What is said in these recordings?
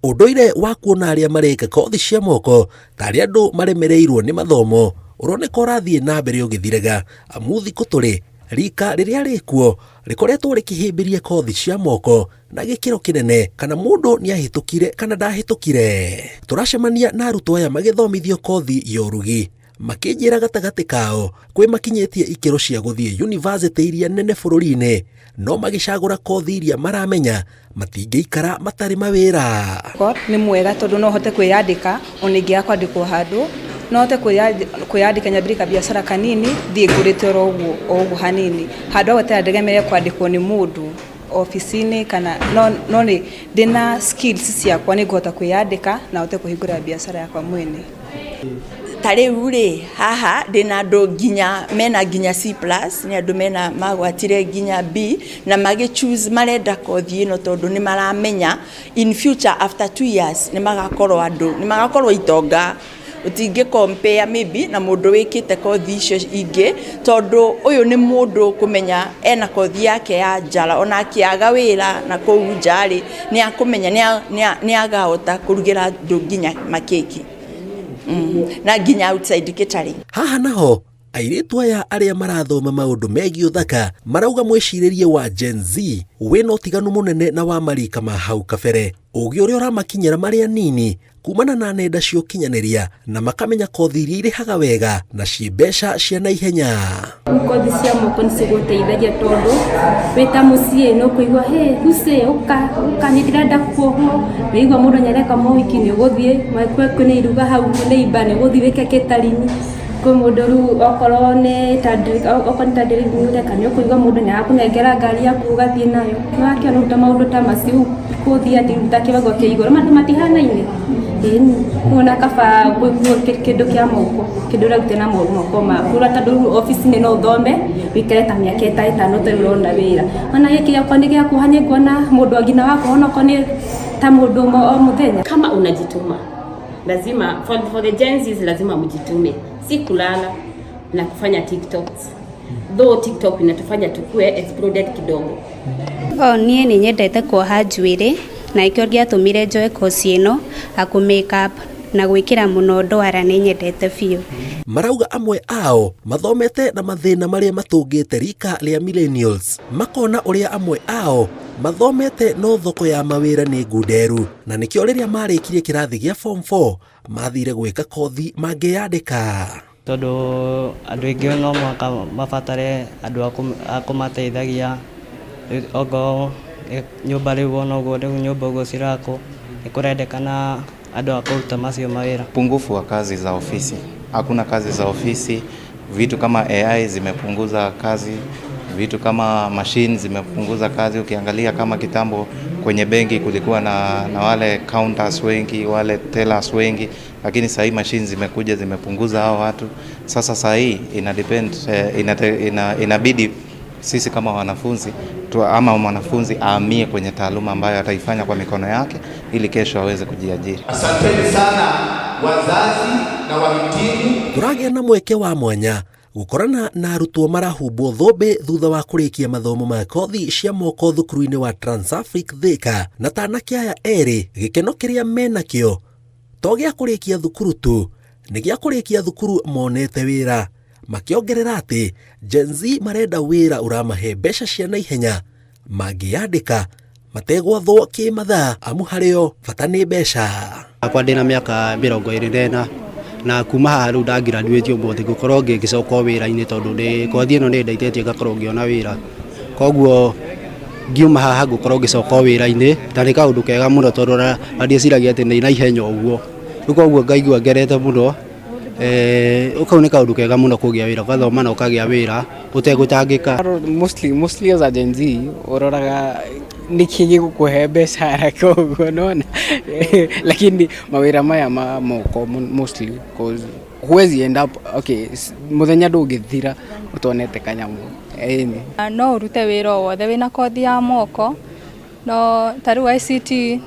Ũndũire wa kuona arĩa mareka kothi cia moko tarĩ andũ maremereirwo nĩ mathomo ũroneka ũrathiĩ na mbere ũgĩthiraga, amu thikũ tũrĩ rika rĩrĩa rĩkuo rĩkoretwo rĩkĩhĩmbĩria kothi cia moko na gĩkĩro kĩnene, kana mũndũ nĩ ahĩtũkire kana ndahĩtũkire. Tũracemania na arutwo aya magĩthomithio kothi ya ũrugi, makĩnjĩra gatagatĩ kao kwĩ makinyĩtie ikĩro cia gũthiĩ yunivasĩtĩ iria nene bũrũri-inĩ, no magĩcagũra kothi iria maramenya matingĩikara matarĩ mawĩra. Nĩ mwega tondũ no hote kwĩyandĩka ona ingĩaga kwandĩkwo handũ, no hote kwĩyandĩka nyambĩrĩrie kabiacara kanini thiĩ ngũrĩte oro ũguo o ũguo hanini, handũ ha gweterera ndegemere kwandĩkwo nĩ mũndũ obici-inĩ kana no nĩ ndĩna skills ciakwa nĩ ngũhota kwĩyandĩka na hote kũhingũra biacara yakwa mwene. Ta rĩu rĩ, haha ndĩna andũ nginya mena nginya C plus, nĩ andũ mena magwatire nginya B, na magĩ choose marenda kothi ĩno tondũ nĩ maramenya in future after 2 years nĩ magakorwo andũ, nĩ magakorwo itonga. Ũtingĩ compare maybe na mũndũ wĩkĩte kothi icio ingĩ, tondũ ũyũ nĩ mũndũ kũmenya ena kothi yake ya njara, ona akĩaga wĩra na kũu nja rĩ, nĩ akũmenya nĩ akahota kũrugĩra andũ nginya makeki na nginya outside catering. Haha naho airĩtu aya arĩa marathoma maũndũ megiĩ ũthaka marauga mwĩcirĩrie wa Gen Z wĩna ũtiganu mũnene na wa marika ma hau kabere, ũgĩ ũrĩa ũramakinyĩra marĩ anini kumana na nenda cia ũkinyanĩria, na makamenya kothi iria irĩhaga wega na ciĩ mbeca cia naihenya. Kothi cia moko nĩ cigũteithagia tondũ wĩ ta mũciĩ nĩ ũkũigua, "Hey, Lucy, ũka ũka, nĩ ndĩrenda kuohwo." Wĩigua mũndũ nĩ areka mohiki, nĩ ũgũthiĩ, kwĩna iruga hau nĩ imba, nĩ ũgũthiĩ wĩke catering. Kwĩ mũndũ rĩu okorwo nĩ ta delivery ũreka, nĩ ũkũigua mũndũ nĩ arakũnengera ngari yaku ũgathiĩ nayo. Nĩ wakĩona ũruta maũndũ ta macio kũthiĩ atĩ ta kĩwango kĩa igũrũ, andũ matihanaine. Ĩni ona kaba kĩndũ kĩa moko, kĩndũ ũraruta na moko maku, tondũ rĩu obici-inĩ no ũthome wĩikare ta mĩaka ta 5 ũtarĩ ũrona wĩra. Ona gĩkĩ okorwo nĩ gĩa kuoha, nĩ nguona mũndũ nginya wa kuoha onokorwo nĩ ta mũndũ ũmwe o mũthenya. Kama unajituma, lazima for the Gen Zs, lazima mjitume, si kulala na kufanya TikToks, though TikTok inatufanya tukue exploded kidogo. O niĩ nĩ nyendete kuoha njuĩrĩ na nĩkĩo gĩatũmire njoe koci ĩno akũ make up na gwĩkĩra mũno ndwara, nĩ nyendete biũ. Marauga amwe ao mathomete na mathĩna marĩa matũngĩte rika rĩa millennials, makona ũrĩa amwe ao mathomete no thoko ya mawĩra nĩ ngunderu, na nĩkĩo rĩrĩa marĩkirie kĩrathi gĩa form 4 mathire gwĩka kothi mangĩyandĩka. Tondũ andũ aingĩ no mũhaka mabatare andũ a kũmateithagia, okorwo nyũmba rĩu ona ũguo rĩu nyũmba ũguo cirakwo, nĩ kũrendekana andũ a kũruta macio mawĩra. Upungufu wa kazi za ofisi, hakuna kazi za ofisi. Vitu kama AI zimepunguza kazi, vitu kama machine zimepunguza kazi. Ukiangalia kama kitambo kwenye benki kulikuwa na wale counters wengi, wale tellers wengi, lakini sasa hii machine zimekuja zimepunguza hao watu. Sasa saa hii ina depend, inabidi sisi kama wanafunzi tu, ama mwanafunzi ahamie kwenye taaluma ambayo ataifanya kwa mikono yake ili kesho aweze kujiajiri. Asanteni sana wazazi na wahitimu. Tũragĩa na mweke wa mwanya gũkorana na arutwo marahumbwo thũmbĩ thutha wa kũrĩkia mathomo ma kothi cia moko thukuru-inĩ wa Transafric Thika, na tanake aya erĩ gĩkeno kĩrĩa menakĩo to gĩa kũrĩkia thukuru tu, nĩ gĩa kũrĩkia thukuru monete wĩra, makĩongerera atĩ Gen Z marenda wĩra ũramahe mbeca cia naihenya, mangĩyandĩka mategwathwo kĩmathaa, amu harĩo bata nĩ mbeca. Akwa ndĩna mĩaka 24 na kuma haha rĩu ndagraduate ũmũthĩ, ngũkorwo ngĩgĩcoka o wĩra-inĩ tondũ nĩ kothi ĩno nĩ ĩndeithĩtie ngakorwo ngĩona wĩra. Koguo ngiuma haha ngũkorwo ngĩcoka o wĩra-inĩ, na nĩ kaũndũ kega mũno tondũ ona ndieciragia atĩ nĩ naihenya ũguo. Rĩu koguo ngaigua ngenete mũno. Kau nĩ kaũndũ kega mũno kũgĩa wĩra, ũgathoma na ũkagĩa wĩra ũtegũtangĩka. Mostly as a Gen Z ũroraga nĩkĩ gĩgũkũhe mbeca haraka ũguo, nona, lakini mawĩra maya ma moko mostly, 'cause huwezi end up okay, mũthenya ndũngĩthira ũtonete kanyamũ, ĩni. No ũrute wĩra o wothe wĩna kothi ya moko, no ta rĩu ICT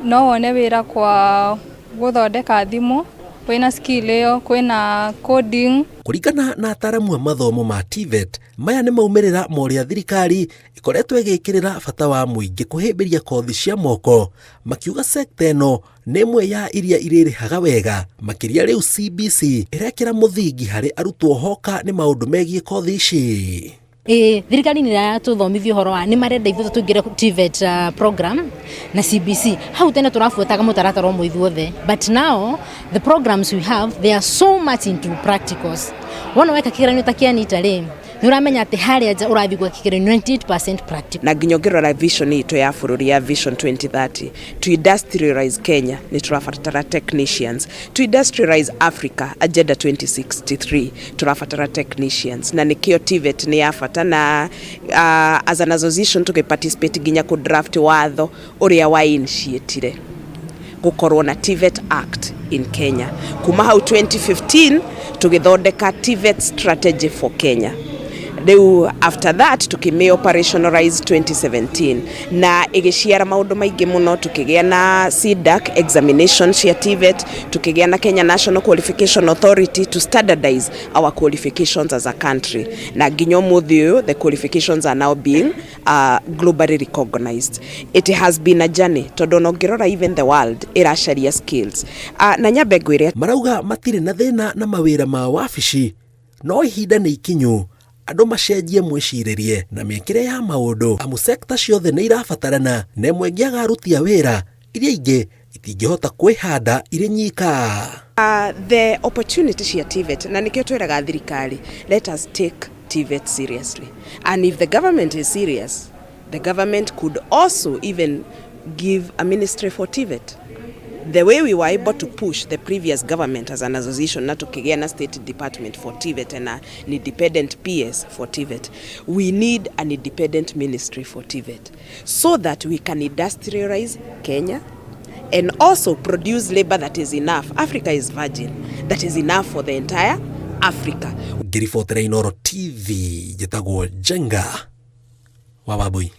no wone wĩra kwa gũthondeka thimũ wĩna skill ĩyo, kwĩna coding. Kũringana na ataramu a mathomo ma TVET. Maya nĩ maumĩrĩra ma ũrĩa thirikari ĩkoretwo ĩgĩkĩrĩra bata wa mũingĩ kũhĩmbĩria kothi cia moko, makiuga sekta ĩno nĩ ĩmwe ya iria irĩrĩhaga wega makĩria rĩu CBC ĩrekĩra mũthingi harĩ arutwo hoka nĩ maũndũ megiĩ kothi ici. Ĩĩ, thirikari nĩ ĩratũthomithia ũhoro wa nĩ marenda ithuĩ tũingĩre TVET program na CBC. Hau tene tũrabuataga mũtaratara ũmwe ithuothe, but now the programs we have, they are so much into practicals. Wona weka kĩgeranio ta kĩa NITA rĩ, nĩ ũramenya atĩ harĩa nja ũrathiĩ gweka kĩgeranio 98% practical. Na nginya ũngĩrora vision itũ ya bũrũri ya Vision 2030, to industrialize Kenya nĩ tũrabatara technicians, to industrialize Africa Agenda 2063 tũrabatara technicians, na nĩkĩo TVET nĩ ya bata. Na as an association tũgĩ participate nginya kũ draft watho ũrĩa wa initiatire gũkorwo na TVET Act in Kenya. Kuma hau 2015 tũgĩthondeka TVET strategy for Kenya. Rĩu after that tukĩmĩ operationalize 2017 na ĩgĩciara maũndũ maingĩ mũno. Tukĩgĩa na CDAC examination cia TVET, tukĩgĩa na Kenya National Qualification Authority to standardize our qualifications as a country, na nginya ũmũthĩ ũyũ the qualifications are now being globally recognized. It has been a journey, tondũ ona ũngĩrora even the world ĩracaria skills, na nyambe ngwĩre Marauga matirĩ na thĩna na mawĩra ma wabici, no ihinda nĩ ikinyu andũ macenjie mwĩcirĩrie na mĩkĩre ya maũndũ, amu sekta ciothe nĩ irabatarana na ĩmwe ĩngĩaga aruti a wĩra, iria ingĩ itingĩhota kwĩhanda irĩ nyika. The opportunity cia TVET, na nĩkĩo twĩraga thirikari, let us take TVET seriously, and if the government is serious, the government could also even give a ministry for TVET, the way we were able to push the previous government as an association na tukigĩa na state department for TVET and an independent PS for TVET. We need an independent ministry for TVET so that we can industrialize Kenya and also produce labor that is enough. Africa is virgin. That is enough for the entire Africa. Ngĩribotera Inooro TV, njĩtagwo Njenga wa Wambui.